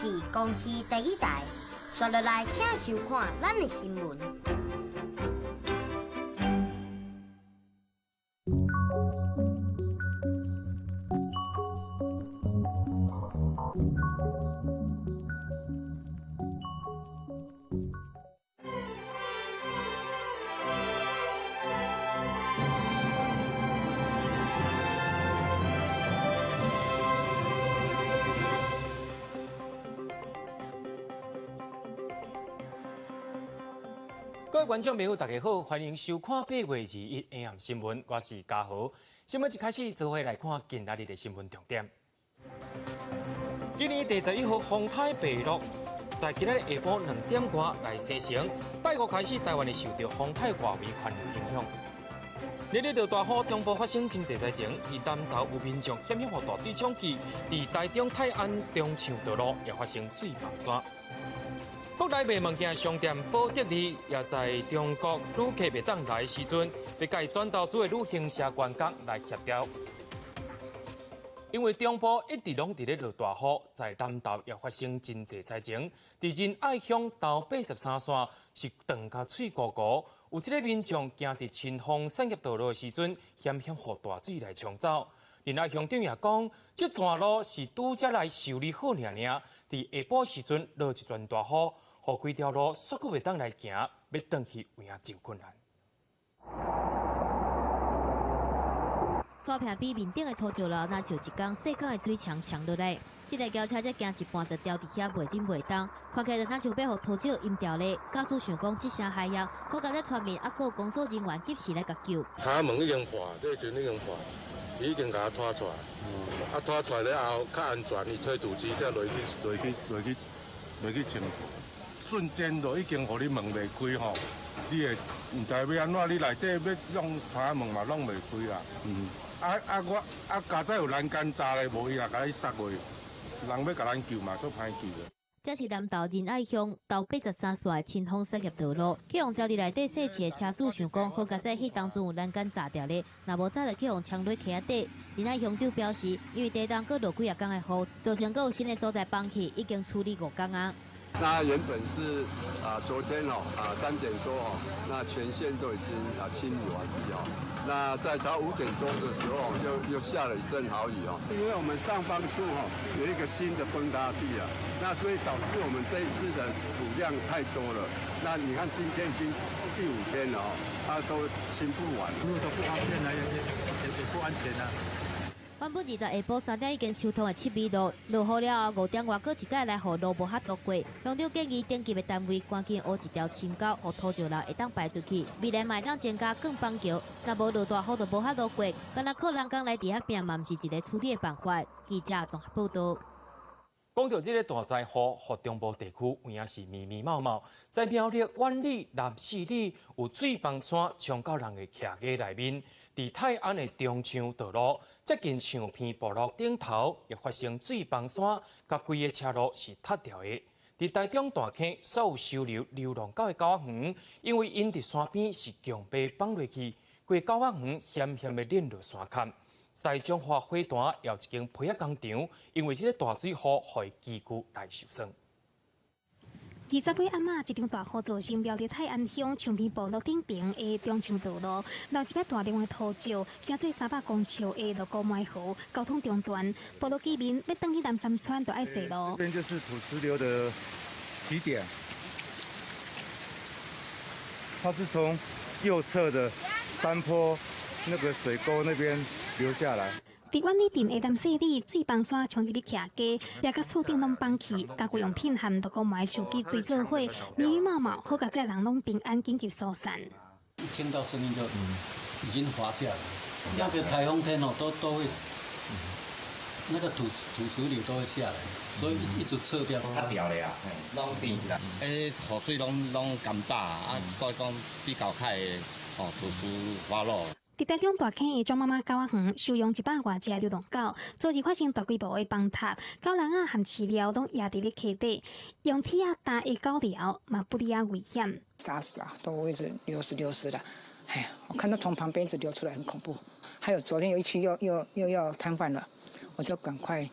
是公視第一台，刷落來請收看咱的新聞。各位觀眾朋友，大家好，歡迎收看8月21下暗新聞，我是嘉豪。新聞一開始，做伙來看今仔日的新聞重點。今年第十一號風颱白鹿，在今仔日下晡2點外來生成。拜五開始，台灣會受著風颱外圍環流影響。連日落大雨，中部發生真濟災情，佇南投有民眾險險予大水沖去，佇台中泰安中坜道路也發生水崩山。國內賣物件商店寶得利，也在中國旅客袂當來時陣，欲共轉投資的旅行社員工來協調。因為中部一直攏佇咧落大雨，在南投也發生真濟災情。佇仁愛鄉頭83線是斷甲碎糊糊，有這個民眾行佇清風產業道路的時陣，險險予大水來沖走。仁愛鄉長也講，這段路是拄才來修理好爾爾，佇下晡時陣落一陣大雨，予規條路煞閣袂當來行，欲轉去有影真困難。山壁邊面頂的土石流，若像一工細工的水牆牆落來，這台轎車才行一半就牢佇遐袂振袂動，看起來就若像欲予土石淹掉咧。駕駛想講這聲海響，好佳哉村民猶閣有公所人員及時來共救。窗門已經破，這時陣已經破，已經共拖出來，啊拖出來了後較安全，伊推土機才落去落去落去落去清。瞬間就已經予你門袂開吼，你會毋知欲按怎，你內底欲弄窗門嘛攏袂開啊。啊啊我啊佳哉有欄杆閘咧，無伊若共你塞落，人欲共咱救嘛，足歹救的。這是南投仁愛鄉頭83線的清風產業道路，去予牢佇內底細車的車主想講，好佳哉彼當陣有欄杆閘牢咧，若無早就去予沖落溪仔底。仁愛鄉長表示，因為地動閣落幾仔工的雨，造成閣有新的所在崩去，已經處理5工啊。那原本是啊，昨天哦啊3點多哦，那全線都已經啊清理完畢哦。那在早5點多的時候，又下了一陣豪雨哦。因為我們上方處哦有一個新的崩塌地啊，那所以導致我們這一次的土量太多了。那你看今天已經第5天了哦，它都清不完，路都不方便啊，也不安全啊。原本20下晡3點已經疏通的七美路，落雨了後5點外閣一擺來予路無法度過。鄉長建議頂級的單位趕緊挖一條深溝，予土石流會當排出去，未來嘛會當增加鋼板橋。若無落大雨就無法度過，干焦靠人工來佇遐拼嘛，毋是一個處理的辦法。記者綜合報導。講著這個大災雨，予中部地區有影是密密麻麻，在苗栗苑裡南勢里有水崩山衝到人的徛家內面，佇泰安的中坜道路接近象鼻部落頂頭，也發生水崩山，共規个車路是塌掉的。佇台中大坑所有收留流浪狗的狗仔園，因為𪜶佇山邊是強迫放落去，規个狗仔園險險的輾落山崁。在彰化花壇也有一間皮仔工廠，因為這個大水雨，予機具來受損。20尾暗仔，一場大雨造成苗栗泰安鄉象鼻部落頂爿的中坜道路，流一筆大量的土石，行做300公尺的落溝埋河，交通中斷。部落居民欲轉去南山村，就愛踅路。這邊就是土石流的起點，它是從右側的山坡那個水溝那邊流下來。佇苑裡鎮的南勢里，水崩山衝入去徛家，也共厝頂攏崩去，家具用品和落溝埋手機對做伙，密密麻麻，好佳哉人攏平安緊急疏散。一聽到聲音就已經滑下來，那個颱風天哦，都會，那個土石流都會下來，所以一直撤掉。塌掉了啊，攏變啦，欸，雨水攏乾飽啊，所以講比較較會哦土石滑落。佇台中大坑的莊媽媽狗仔園收容100外隻流浪狗，昨日發生大規模的崩塌，狗籠仔和飼料攏壓佇咧溪底，用鐵仔搭的狗寮嘛不離仔危險。沙石啊，都一直流失流失的，哎呀，我看到從旁邊一直流出來，很恐怖。還有昨天有一區又要癱瘓了，我就趕快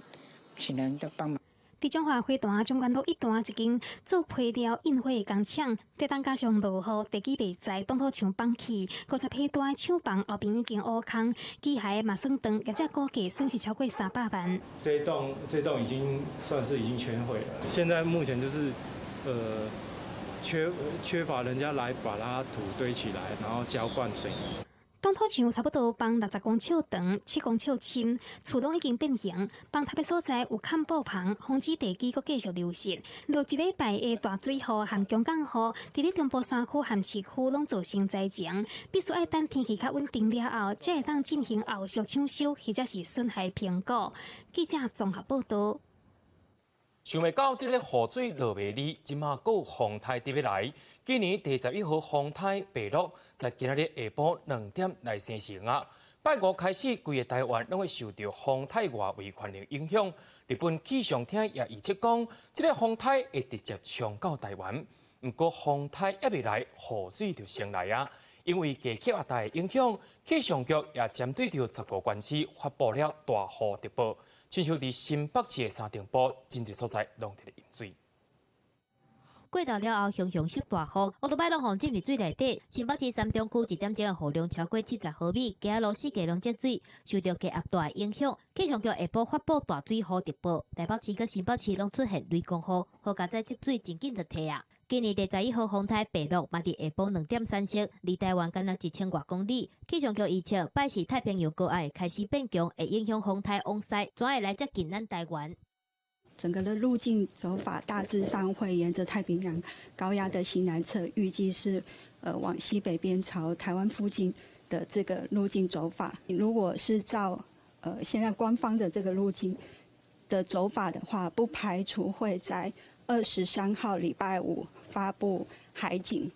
請人就幫忙。佇彰化花壇中原路一段一間做皮料印花的工廠，地震加上落雨，地基袂在，擋土牆崩去，50平大的廠房後邊已經挖空，機械嘛損斷，業者估計損失超過300萬。這棟已經算是已經全毀了。現在目前就是，缺乏人家來把它土堆起來，然後澆灌水泥。擋土牆差不多崩60公尺長、7公尺深，厝攏已經變形。崩塌的所在有崁布棚，防止地基閣繼續流失。落一禮拜的大水雨和強降雨，佇咧中部山區和市區攏造成災情，必須愛等天氣較穩定了後，才會當進行後續搶修或者是損害評估。記者綜合報導。想袂到這个雨水落袂離，這馬閣有風颱佇欲來。今年第十一號風颱白鹿，在今仔日下晡2點來生成啊。拜五開始，規个台灣攏會受著風颱外圍環流影響。日本氣象廳也預測講，這个風颱會直接衝到台灣。毋過風颱猶未來，雨水就先來啊。因為低氣壓帶的影響，氣象局也針對著15個縣市發布了大雨特報。親像佇新北市的三重埔，真濟所在攏佇咧淹水。過晝了後，熊熊落大雨，烏多擺攏予浸佇水內底。新北市三重區一點鐘的雨量超過70毫米，街仔路四界攏積水，受著低壓帶影響，氣象局下晡發布大水雨特報，台北市佮新北市攏出現雷公雨，好佳哉積水真緊就退啊。今年第十一號風颱白鹿嘛佇下晡2點產生，離台灣敢若1000外公里。氣象局預測，拜四太平洋高壓會開始變強，會影響風颱往西，轉會來接近咱台灣。整個的路徑走法大致上會沿着太平洋高壓的西南側，預計是往西北邊朝台灣附近的這個路徑走法。如果是照現在官方的這個路徑的走法的話，不排除會在23號禮拜五發布海警。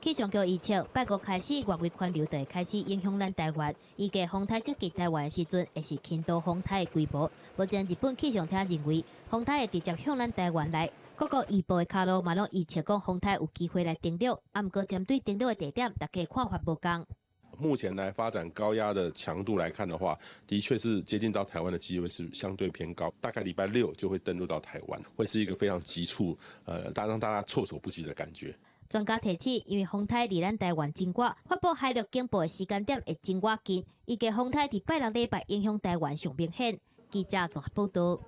氣象局預測，拜五開始外圍環流就會開始影響咱台灣。預計風颱接近台灣的時陣，會是輕度風颱的規模。目前日本氣象廳認為，風颱會直接向咱台灣來。各國預報的跤路嘛，攏預測講風颱有機會來登陸。啊，毋過針對登陸的地點，大家看法無仝。目前來發展高壓的強度來看的話，的確是接近到台灣的機會是相對偏高，大概禮拜六就會登陸到台灣，會是一個非常急促，讓大家措手不及的感覺。專家提醒，因為風颱離咱台灣真遠，發布海陸警報的時間點會真倚近，預計風颱佇拜六禮拜影響台灣上明顯。記者綜合報導。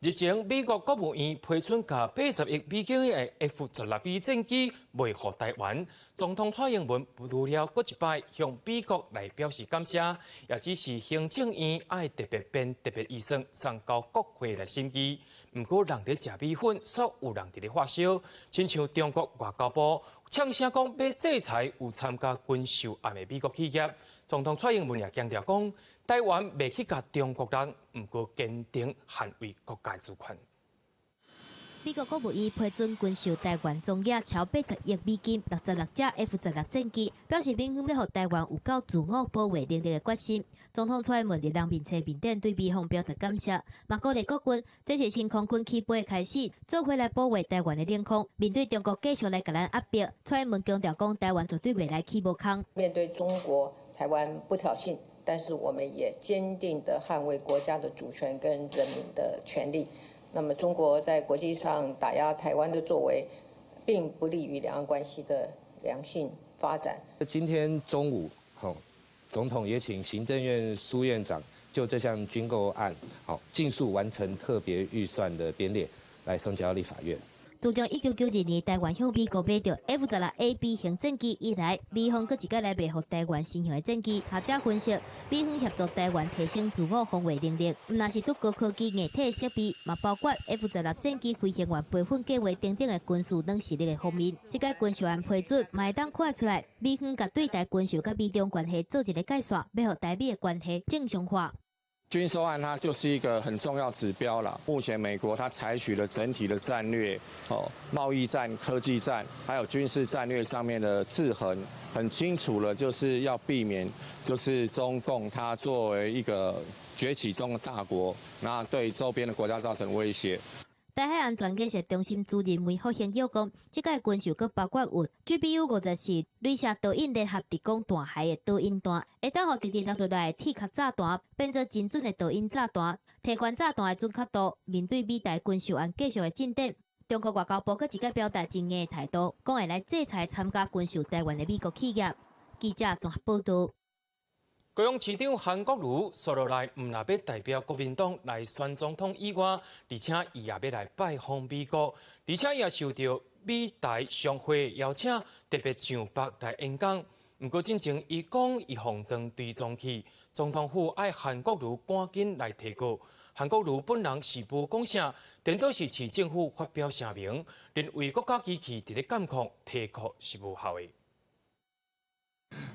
日前，美國國務院批准共80億美金的 F-16B 戰機賣予台灣。總統蔡英文除了閣一擺向美國來表示感謝，也指示行政院愛特別編特別預算送交國會來審議。毋過，人佇食米粉，煞有人佇咧發燒，親像中國外交部嗆聲講欲制裁有參加軍售案的美國企業。總統蔡英文也強調講，台灣袂去共中國人，毋過堅定捍衛國家主權。美國國務院批准軍售台灣總額超80億美金，66架 F-16戰機，表示美方欲予台灣有夠自我保衛能力的決心。總統蔡英文佇人民冊面頂對美方表達感謝，嘛鼓勵國軍，這是升空軍起飛的開始，做伙來保衛台灣的領空。面對中國繼續來共咱壓迫，蔡英文強調講，台灣絕對袂來起無空。面對中國，台灣不挑釁，但是我們也堅定地捍衛國家的主權跟人民的權利。那麼中國在國際上打壓台灣的作為，並不利於兩岸關係的良性發展。今天中午，總統也請行政院蘇院長就這項軍購案，好，盡速完成特別預算的編列，來送交立法院。自從1992年台灣向美國買著 F-16A/B 型戰機以來，美方閣一擺來賣予台灣新型的戰機。學者分析，美方協助台灣提升自我防衛能力，毋但是對高科技硬體設備，嘛包括 F-16戰機飛行員培訓計劃等等的軍事軟實力的方面。這個軍售案批准，嘛會當看出來，美方共對台軍售佮美中關係做一個界線，欲予台美的關係正常化。軍售案它就是一個很重要指標了。目前美國它採取了整體的戰略，哦，貿易戰、科技戰，還有軍事戰略上面的制衡，很清楚了，就是要避免，就是中共它作為一個崛起中的大國，那對周邊的國家造成威脅。台海安全建設中心主任梅福興又講，這擺軍售閣包括有 GBU 54鐳射導引聯合滯港彈骸的導引彈，會當予直直落落來的鐵殼炸彈變做精準的導引炸彈，提懸炸彈的準確度。面對美台軍售案繼續的進展，中國外交部閣一擺表達堅硬的態度，講會來制裁參加軍售台灣的美國企業。記者綜合報道。高雄市長韓國瑜紲落來，毋但欲代表國民黨來選總統以外，而且伊也欲來拜訪美國，而且伊也受著美台商會邀請，特別上北來演講。毋過進前伊講伊予人裝追蹤器，總統府愛韓國瑜趕緊來提告。韓國瑜本人是無講啥，顛倒是市政府發表聲明，認為國家機器佇咧監控提告是無效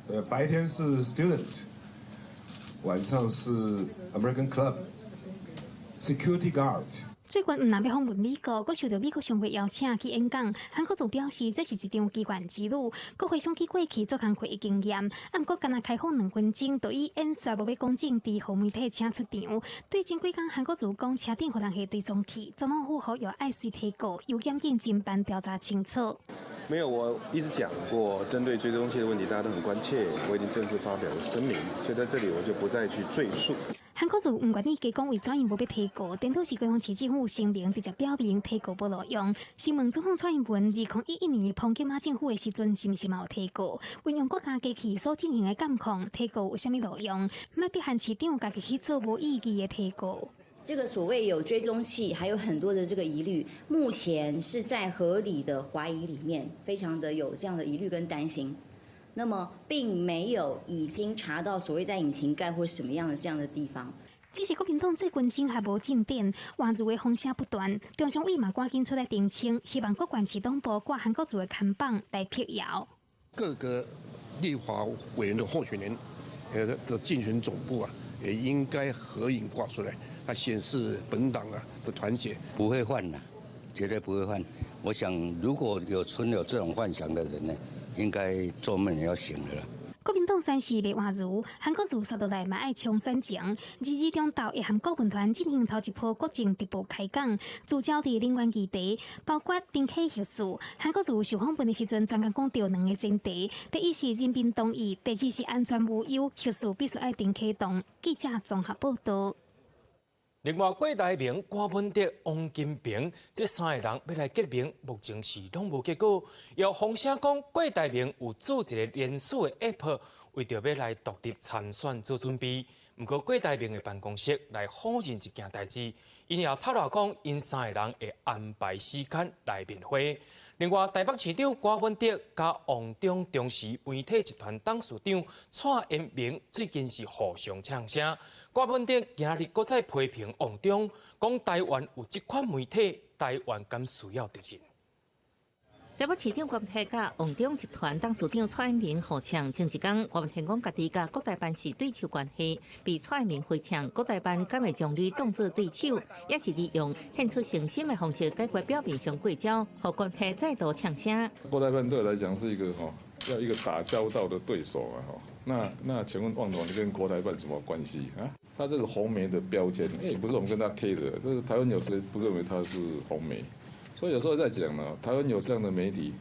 的。白天是 student。晚上是 American Club security guard。最近毋但欲訪問美國，閣受著美國商會邀請去演講。韓國瑜表示，這是一場奇幻之旅，閣回想起過去做工課的經驗。啊，毋過干焦開訪2分鐘，就以演說無欲講政治，予媒體請出場。對前幾工韓國瑜講車頂予人下追蹤器，總統府呼籲愛隨提告，由檢警偵辦調查清楚。沒有，我一直講過，針對追蹤器的問題，大家都很關切，我已經正式發表了聲明，所以在這裡我就不再去贅述。韓國瑜毋願意加講為怎樣無欲提告，顛倒是高雄市政府聲明直接表明提告無路用。詢問總統蔡英文2011年抨擊馬政府的時陣，是毋是嘛有提告？運用國家機器所進行的監控，提告有啥物路用？莫逼韓市長家己去做無意義的提告。這個所謂有追蹤器，還有很多的這個疑慮，目前是在合理的懷疑裡面，非常的有這樣的疑慮跟擔心。那麼並沒有已經查到所謂在引擎蓋或什麼樣的這樣的地方。只是國民黨最近整合無進展，換入的風聲不斷，中常委嘛趕緊出來澄清，希望國關市黨部掛韓國瑜的看板來闢謠。各個立法委員的候選人，的競選總部啊，也應該合影掛出來，來顯示本黨啊的團結。不會換的，絕對不會換。我想，如果有存有這種幻想的人呢，應該做夢也要醒了啦。國民黨宣示袂換如，韓國瑜紲落來嘛愛衝選情。二二中晝會和顧問團進行頭一波國政直播開講，聚焦佇能源議題，包括重啟核四。韓國瑜受訪問的時陣，專工講著兩個前提：第一是人民同意，第二是安全無憂，核四必須愛重啟動。記者綜合報道。另外，郭台銘、柯文哲、王金平這三个人欲來結盟，目前是攏無結果。有風聲講，郭台銘有做一个連署的 App，為著欲來獨立參選做準備。毋過，郭台銘的辦公室來否認這件代誌，𪜶也透露講，𪜶三个人會安排時間來面會。另外，台北市長柯文哲佮旺中中時媒體集團董事長蔡衍明最近是互相嗆聲。柯文哲今日閣再批評旺中，講台灣有這款媒體，台灣敢需要敵人？台北市長郭台佮旺中集團董事長蔡衍明互嗆，前一工郭台銘講家己佮國台辦是對手關係，被蔡衍明回嗆，國台辦敢會將你當作對手，也是利用獻出誠心的方式解決表面上過招，予郭台再度嗆聲。國台辦對我來講是一個吼，要一個打交道的對手啊！吼，那請問旺總，你跟國台辦什麼關係啊？他這個紅媒的標籤，欸，不是我們跟他貼的，這是台灣有誰不認為他是紅媒？所以有時候在講呢，台灣有這樣的媒體，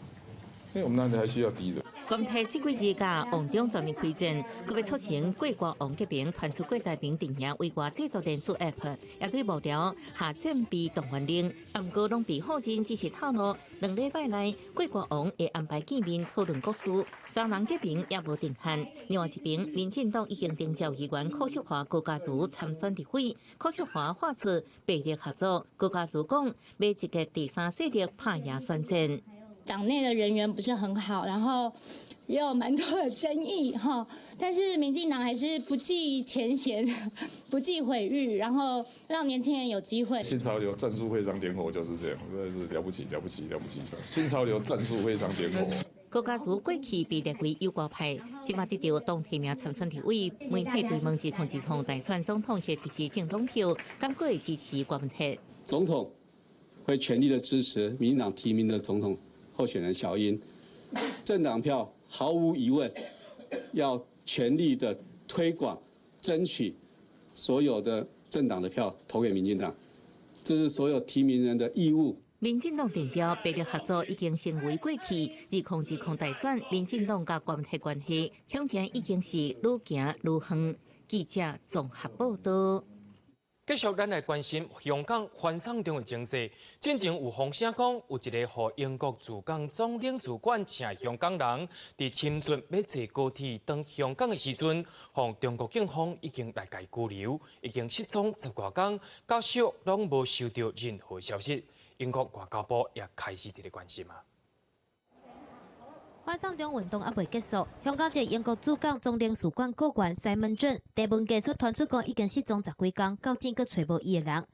因為我們哪裡還需要敵人？郭台這幾日佮旺中全面開戰，閣欲促成郭郭王結盟，傳出郭台銘陣營委外製作連署 App，也對幕僚下戰備動員令，毋過攏被否認，只是透露2禮拜內郭郭王會安排見面討論國事，三人結盟也無定案。另外一邊，民進黨已經徵召議員柯淑華、高嘉瑜參選立委，柯淑華發出白力合作，高嘉瑜講欲集結第三勢力拍贏選戰。黨內的人緣不是很好，然後也有蠻多的爭議哈。但是民進黨還是不計前嫌，不計毀譽，然後讓年輕人有機會。新潮流戰術非常點火就是這樣，真的是了不起，了不起，了不起！新潮流戰術非常點火。高嘉瑜過去被列為友郭派，這馬得著黨提名參選立委，媒體對問2020大選總統或者是政黨票，敢閣會支持郭文鐵？總統會全力的支持民進黨提名的總統候選人小英，政黨票毫無疑問要全力的推廣，爭取所有的政黨的票投給民進黨，這是所有提名人的義務。民進黨定調，白綠合作已經成為過去。2020大選，民進黨佮關係關係，恐驚已經是愈行愈遠。記者綜合報道。繼續，咱來關心香港反送中的情勢。進前有風聲講，有一个予英國駐港總領事館請香港人，佇深圳欲坐高鐵轉香港的時陣，予中國警方已經來共伊拘留，已經失蹤十外工，家屬攏無收著任何消息。英國外交部也開始佇咧關心啊。反送中運動猶未結束，香港籍英國駐港總領事館僱員西門俊，地文技術傳出講已經失蹤十幾工，到今閣揣無伊的人。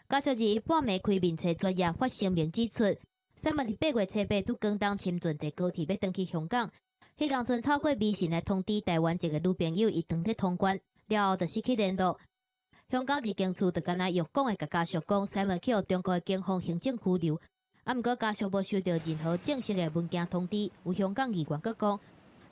家屬日半暝開面冊專頁發聲明指出，西門佇8月初8拄廣東深圳坐高鐵欲轉去香港，彼當陣透過微信來通知台灣籍的女朋友，伊當咧通關，了後就失去聯絡。香港入境處就干焦用講的，共家屬講，西門去予中國的警方行政拘留。啊，毋過家屬無收著任何正式的文件通知。有香港議員閣講，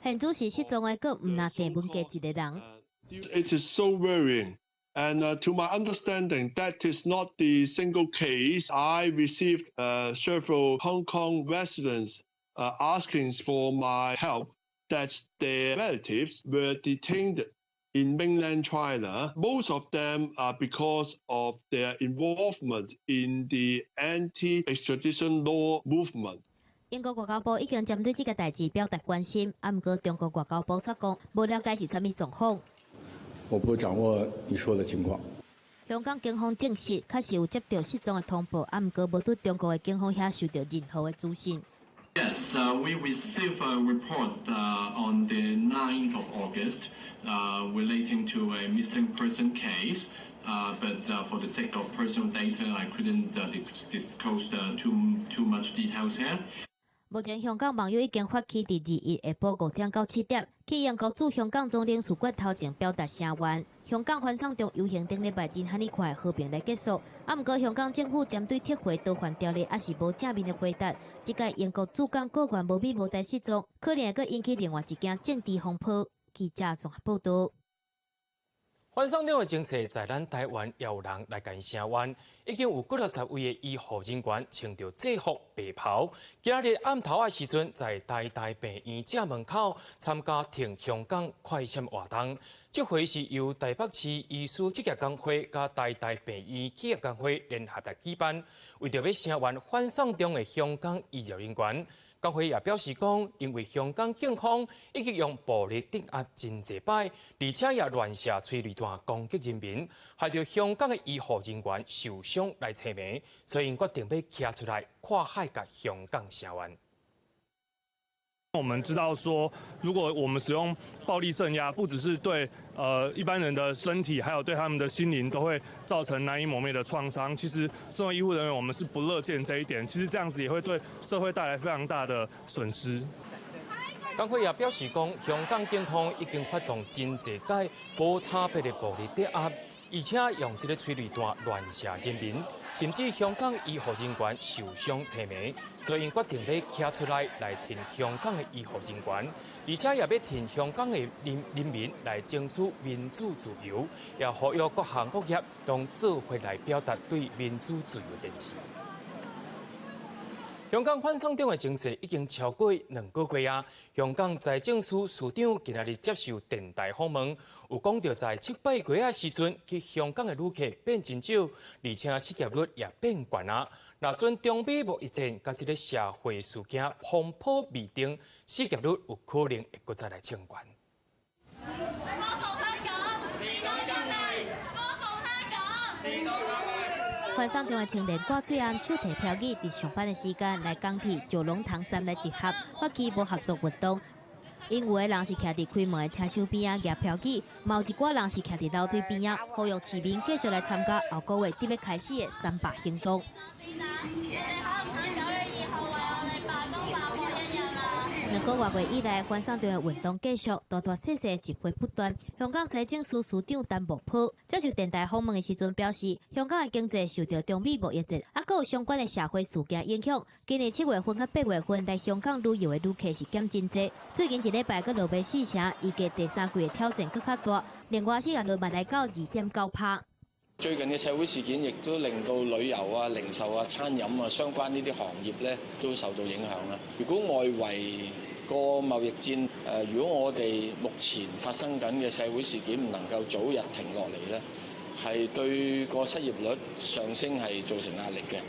現主時失蹤的閣毋但鄭文傑一个人。 It is so worrying, and to my understanding, that is not the single case. I received several Hong Kong residents asking for my help that their relatives were detained in mainland China. Most of them are because of their involvement in the anti-extradition law movement. 英國外交部已經針對這个代誌表達關心，啊，毋過中國外交部煞講無了解是啥物狀況。我不掌握你說的情況。香港警方證實，確實有接到失蹤的通報，啊，毋過無佇中國的警方遐收著任何的資訊。 Yes, we received a report on the 9th of August relating to a missing person case. But for the sake of personal data, I couldn't disclose too much details here. 目前香港網友已經發起佇21下晡5點到7點，去英國駐香港總領事館頭前表達聲援。香港反送中遊行頂禮拜真罕爾看和平來結束，啊，毋過香港政府針對撤回逃犯條例，猶是無正面的回答。這擺英國駐港僱員無米無代失蹤，可能會閣引起另外一件政治風波。記者綜合報道。反送中的情勢，在咱台灣也有人來共伊聲援，已經有幾若十位的醫護人員穿著制服白袍，今仔日暗頭仔時陣，在台大病院正門口參加挺香港快閃活動。這回是由台北市醫師職業工會佮台大病院企業工會聯合來舉辦，為著欲聲援反送中的香港醫療人員。工會也表示講，因為香港警方已經用暴力鎮壓真濟擺，而且也亂射催淚彈攻擊人民，害著香港的醫護人員受傷來凄迷，所以𪜶決定欲徛出來跨海共香港聲援。我們知道說，如果我們使用暴力鎮壓，不只是對一般人的身體，還有對他們的心靈，都會造成難以磨滅的創傷。其實，身為醫護人員，我們是不樂見這一點。其實這樣子也會對社會帶來非常大的損失。工會也表示講，香港警方已經發動真濟擺無差別的暴力鎮壓，而且用這个催淚彈亂射人民，甚至香港醫護人員受傷凄迷，所以𪜶決定欲徛出來來挺香港的醫護人員，而且也欲挺香港的人民來爭取民主自由，也呼籲各行各業攏做伙來表達對民主自由的支持。香港反送中的情勢已經超過2個月啊！香港財政司司長今仔日接受電台訪問，有講著在七八月仔時陣去香港的旅客變真少，而且失業率也變懸啊！若準中美貿易戰佮這个社會事件風波未定，失業率有可能會閣再來衝懸。光復香港，時光革命！光復香港，時光革命！反送中的青年掛喙罨、手提標語，佇上班的時間來港鐵九龍塘站來集合，發起無合作運動。𪜶有的人是徛佇開門的車廂邊仔舉標語，嘛有一寡人是徛佇樓梯邊仔，呼籲市民繼續來參加後個月得欲開始的三罷行動。你哋肯唔肯9月2號為我哋罷工罷課一日啊？2個外月以來，反送中的運動繼續，大大細細集會不斷。香港財政司司長陳茂波接受電台訪問的時陣表示，香港的經濟受著中美貿易戰，啊，閣有相關的社會事件影響。今年7月份佮8月份來香港旅遊的旅客是減真濟。最近一禮拜閣落欲四成，預計第三季的挑戰閣較大。另外，失業率嘛來到2.9趴。最近嘅社會事件亦都令到旅遊啊、零售啊、餐飲啊相關呢啲行業咧都受到影響啦。如果外圍個貿易戰，如果我哋目前發生緊嘅社會事件唔能夠早日停落嚟咧，係對個失業率上升係造成壓力嘅。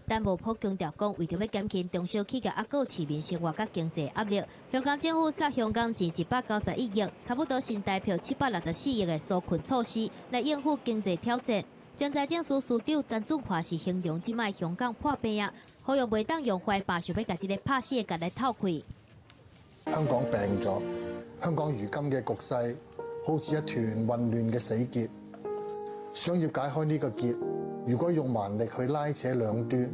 但無普強調講，為著欲減輕中小企業抑閣市民生活佮經濟壓力，香港政府撒香港錢191億，差不多新台票764億的紓困措施來應付經濟挑戰。前財政司司長曾俊華是形容這擺香港破病啊，呼籲袂當用壞病想欲共這个拍死的結來透氣。香港病咗，香港如今嘅局勢好似一團混亂嘅死結，想要解開呢個結，如果用蠻力去拉扯兩端，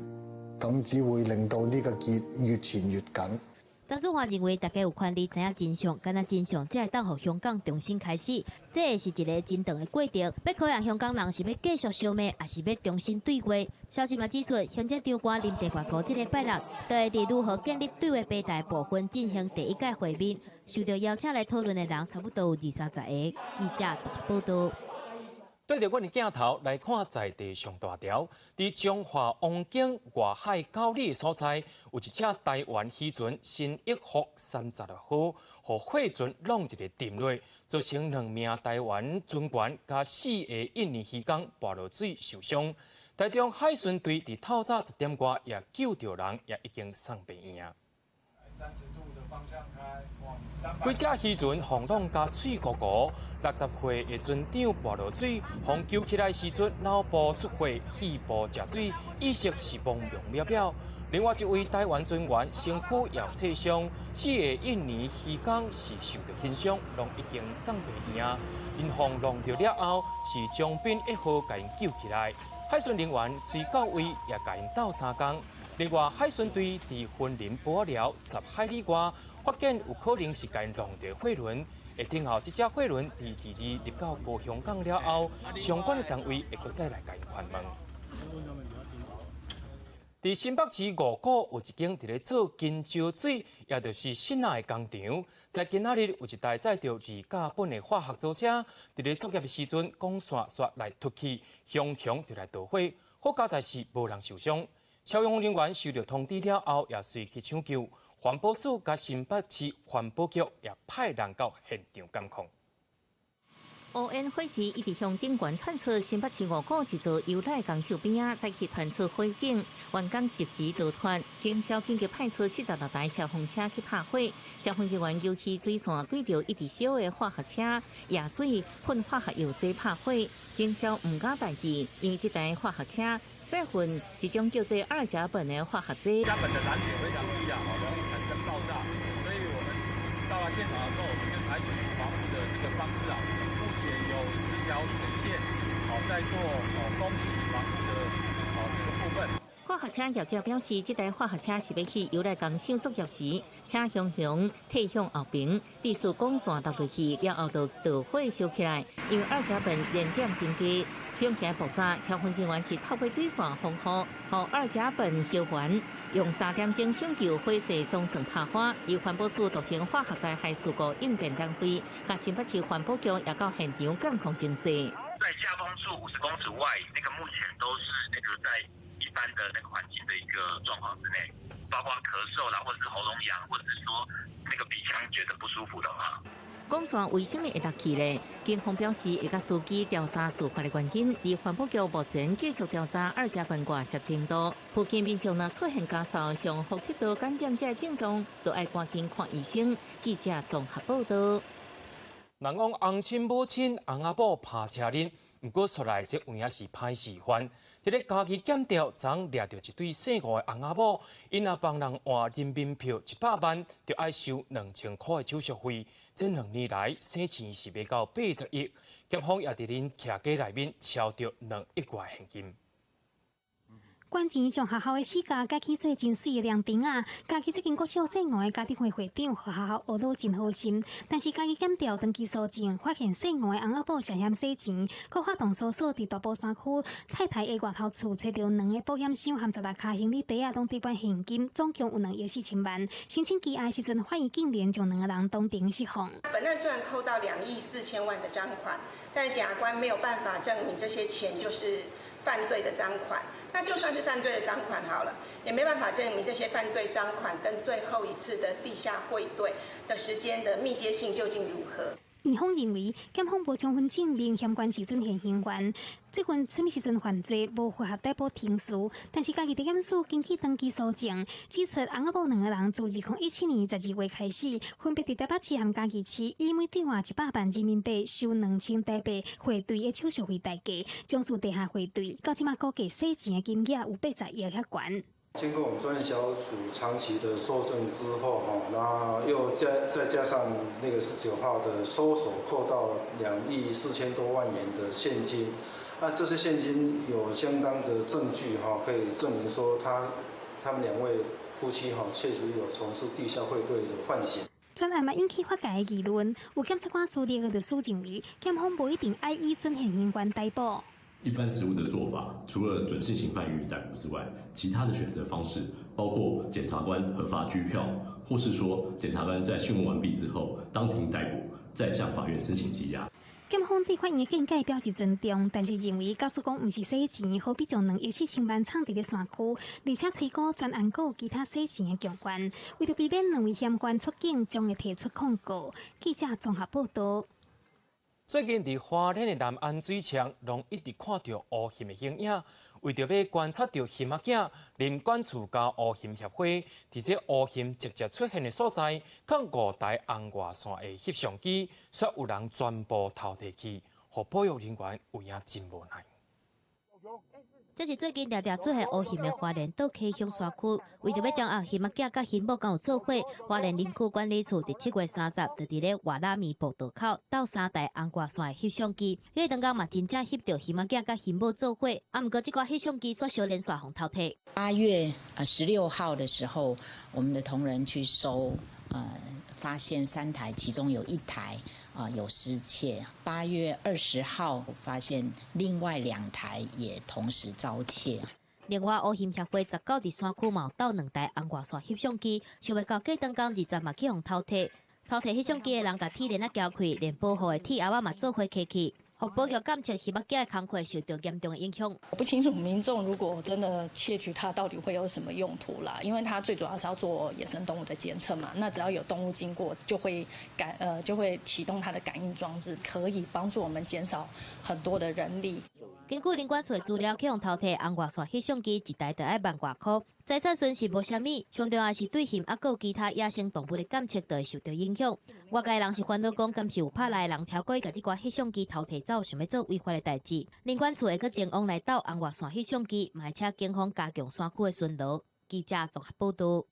咁只會令到呢個結越纏越緊。曾俊華認為，大家有權利知影真相，敢若真相才會當予香港重新開始。這會是一个真長的過程，欲考驗香港人是欲繼續相罵，抑是欲重新對話。消息嘛指出，行政長官林鄭月娥這禮拜六就會佇如何建立對話平台部分進行第一屆會面，受到邀請來討論的人差不多有二三十個。記者綜合報導。對著阮的鏡頭來看，在地上大條，佇彰化王景外海9里所在，有一隻台灣漁船新益福36號，予貨船弄一个沉落，造成兩名台灣船員佮四个印尼漁工跋落水受傷。台中海巡隊佇透早10點外也救著人，也已經送病院。幾隻漁船風浪共水糊糊，60歲的船長跋落水，予救起來時陣腦部出血，肺部食水，意識是茫茫渺渺。另外一位台灣船員身軀也有挫傷，四个印尼漁工是受著輕傷，攏已經送病院。𪜶予弄著了後，是長濱一號共𪜶救起來，海巡人員隨到位也共𪜶鬥相共。另外，海巡隊佇雲林埔仔寮10海里外，發現有可能是共𪜶弄著貨輪。會等候這隻貨輪佇二二入到高雄港了後，相關的單位會閣再來共𪜶盤問。佇新北市五股有一間佇咧做金蕉水，也就是爍爁的工廠。在今仔日有一台載著二甲苯的化學組車，佇咧作業的時陣，管線煞來脫去，熊熊就來著火。好佳哉是無人受傷。消防人員收到通知了後，也隨去搶救。環保署佮新北市環保局也派人到現場監控。烏煙火舌一直向頂懸竄出，新北市五股一座牛奶工廠邊仔，再去傳出火警，員工及時逃脫。警消緊急派出46台消防車去拍火，消防人員油氣水線對著一直燒的化學車，壓水噴化學藥劑拍火。警消毋敢大意，因為這台化學車載運一種叫做二甲苯的化學劑。甲苯的燃點非常低啊，容易產生爆炸，所以我們到達現場的時候，我們就採取防護的這個方式啊。目前有10條水線，好在做哦攻擊防護的哦這個部分。化學車業者表示，這台化學車是欲去油奶工廠作業時，車雄雄退向後邊，地數管線落落去了後就著火燒起來。因為二甲苯燃點真低，響起爆炸，消防人員是透過水線防護，予二甲苯燒完，用3點鐘搶救火勢總算拍化。由環保署組成化學災害事故應變單位，佮新北市環保局也到現場監控情勢。在下風處50公尺外，那個目前都是那個在一般的那個環境的一個狀況之內，包括咳嗽啦，或者是喉嚨癢，或者是說那個鼻腔覺得不舒服的話。管線為啥物會落去咧？警方表示會共司機調查事發的原因，而環保局目前繼續調查二甲苯外洩程度。附近民眾若出現咳嗽、上呼吸道感染這症狀，就愛趕緊看醫生。記者綜合報導。人講翁親母親、翁仔某拍車輪，毋過出來這有影是歹示範。佇咧嘉義檢調，昨掠著一對姓吳的翁仔某，𪜶若幫人換人民票100萬，就愛收2000箍的手續費。這2年來，洗錢是欲到80億，檢方也佇𪜶徛家內面抄著2億外現金。捐錢將學校的死角改起做真媠的涼亭仔，嘉義這間國小細五的家長會會長，予學校學老真好心，但是嘉義檢調長期搜證，發現細五的翁仔某涉嫌洗錢，閣發動搜索佇大埔山區太太的外頭厝，揣著兩个保險箱含16跤行李袋仔，攏貯滿現金，總共有2億4千萬。申請羈押時陣，法院竟然將兩个人當庭釋放。本案雖然扣到2億4千萬的贓款，但檢察官沒有辦法證明這些錢就是犯罪的贓款。那就算是犯罪的贓款好了，也沒辦法證明這些犯罪贓款跟最後一次的地下匯兌的時間的密接性究竟如何。院方認為，檢方無充分證明嫌犯是準現行犯，最近啥物時陣犯罪無符合逮捕程序。但是，嘉義地檢署根據長期搜證，指出翁仔某兩个人自2017年12月開始，分別佇台北市和嘉義市，以每兌換100萬人民幣收2000台幣匯兌的手續費代價，從事地下匯兌，到這馬估計洗錢的金額有80億遐懸。經過我們專案小組長期的搜證之後，哈，那又再加上那個19號的搜索扣到2億4千多萬元的現金，那這些現金有相當的證據，哈，可以證明說他們兩位夫妻，哈，確實有從事地下匯兌的犯行。專案嘛引起法界的議論，有檢察官資歷的律師認為，檢方無一定愛以準現行犯逮捕。一般實務的做法，除了準現行犯予以逮捕之外，其他的選擇方式包括檢察官核發拘票，或是說檢察官在訊問完畢之後當庭逮捕，再向法院申請羈押。檢方對法院的見解表示尊重，但是認為假使講毋是洗錢，何必將2億4千萬藏佇咧山區，而且推估專案閣有其他洗錢的共犯，為著避免兩位嫌犯出境，將會提出控告。記者綜合報道。最近佇花蓮的南安水塭，攏一直看著烏鴆的形影。為著欲觀察著鴆仔囝，林管處佮烏鴆協會，佇這烏鴆直接出現的所在，放五台紅外線的翕相機，煞有人全部偷提去，予保育人員有影真無奈。這是最近常常出現烏鴆的花蓮倒溪鄉山區，為著欲掌握鴆仔囝佮鴆母敢有做伙，花蓮林區管理處佇7月30就佇咧外拉米步道口鬥三台紅外線的翕相機，彼個當工嘛真正翕著鴆仔囝佮鴆母做伙，啊，毋過這寡翕相機煞相連續予偷提。8月16號的時候，我們的同仁去搜，發現三台，其中有一台啊有失竊。8月20號發現另外兩台也同時遭竊。另外，烏鴆協會19佇山區嘛有鬥兩台紅外線翕相機，想袂到隔當工20嘛去予偷提，偷提翕相機的人共鐵鏈仔撬開，連保護的鐵鉚仔嘛做伙挾去。予保育監測獼仔囝的工課受著嚴重的影響。我不清楚民眾如果真的竊取它，到底會有什麼用途啦？因為它最主要是要做野生動物的監測嘛。那只要有動物經過，就會啟動它的感應裝置，可以幫助我們減少很多的人力。根據林管處的資料，去予偷提紅外線翕相機一台就愛萬外箍，財產損失無啥物，上重要是對獼猶閣有其他野生動物的監測就會受著影響。外界人是煩惱講，敢是有拍來的人超過共這寡翕相機偷提走，想欲做違法的代誌。林管處會閣前往來鬥紅外線翕相機，嘛會請警方加強山區的巡邏。記者綜合報導。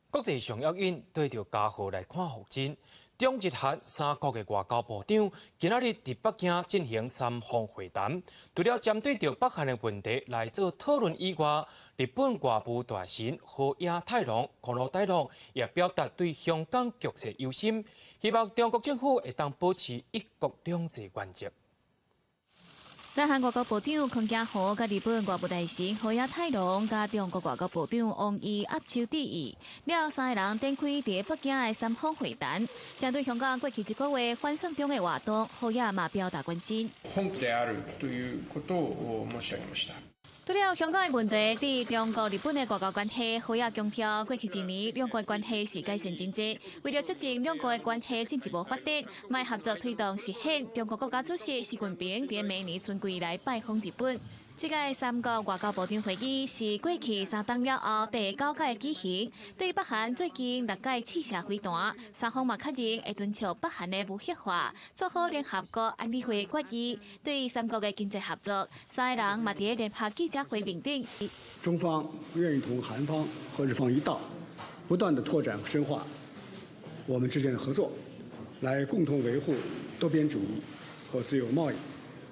國際上要緊對著家和來看復診。中日韓三國的外交部長今仔日佇北京進行三方會談，除了針對著北韓的問題來做討論以外，日本外務大臣河野太郎、河野太郎也表達對香港局勢憂心，希望中國政府會當保持一國兩制原則。南韓外交部長康家和佮日本外務大臣河野太郎佮中國外交部長王毅握手致意，了後三个人展開佇北京的三方會談。針對香港過去一個月反送中的活動，河野嘛表達關心。本であるということを申し上げました。除了香港的問題，對中國、日本的外交關係，河野強調，過去一年兩國關係是改善真濟。為著促進兩國的關係進一步發展，嘛合作推動實現中國國家主席習近平佇明年春季來拜訪日本。這個三國外交部長會議是過去3冬了後第九屆舉行。對北韓最近六擺試射飛彈，三方嘛確認會敦促北韓的無核化，做好聯合國安理會決議。對三國的經濟合作，三个人嘛佇聯合記者會面頂。中方願意同韓方和日方一道，不斷地拓展和深化我們之間的合作，來共同維護多邊主義和自由貿易，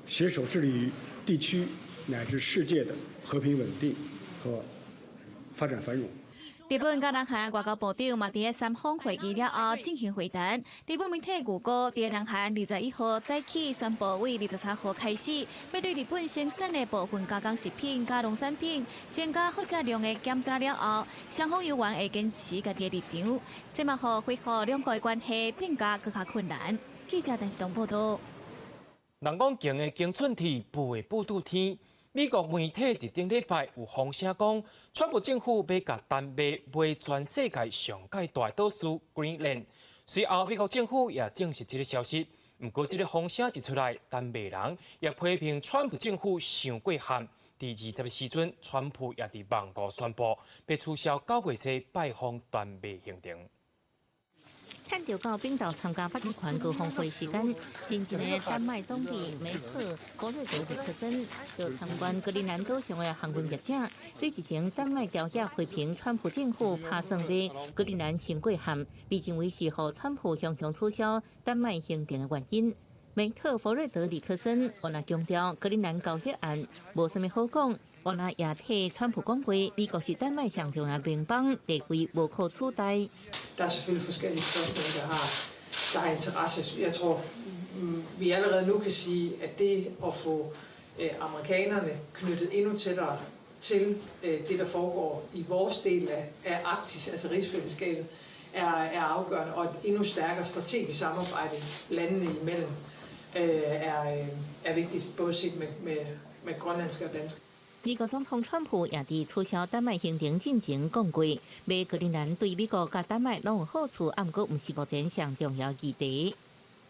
攜手致力於地區乃至世界的和平穩定和發展繁榮。日本佮南韓外交部長嘛佇咧三方會議了後進行會談。日本媒體預估，佇南韓21號早起宣布，為23號開始，欲對日本生產的部分加工食品佮農產品增加輻射量的檢查了後，雙方猶原會堅持家己的立場，這嘛予恢復兩國關係變甲閣較困難。記者陳世東報道。人講窮的窮寸鐵，富的富拄天。美國媒體佇頂禮拜有風聲講，川普政府欲共丹麥賣全世界上蓋大島嶼 Greenland。隨後美國政府也證實這个消息。毋過這个風聲一出來，丹麥人也批評川普政府傷過悍。佇20時陣，川普也佇網路宣布，欲取消9月初拜訪丹麥行程。趁著到冰島參加北極環高峰會時間，新任的丹麥總理梅特·弗瑞德里克森就參觀格陵蘭島上的航運業者，對日前丹麥條約批評川普政府拍算買格陵蘭傷過悍，被認為是予川普雄雄取消丹麥行程的原因。梅特·弗瑞德里克森予若強調，格陵蘭交易案無啥物好講，予若也替川普講話，美國是丹麥上重要盟邦，地位無可取代。 Der er selvfølgelig forskellige spørgsmål, der har interesse. Jeg tror, vi allerede nu kan sige, at det at få amerikanerne knyttet endnu tættere til det, der foregår i vores del af Arktis, altså rigsfællesskabet, er afgørende, og et endnu stærkere strategisk samarbejde landene imellem er vigtigt, både set med grønlandske og danske. 美國總統川普也佇取消丹麥行程進前講過，買格陵蘭對美國佮丹麥攏有好處，毋過毋是目前上重要議題。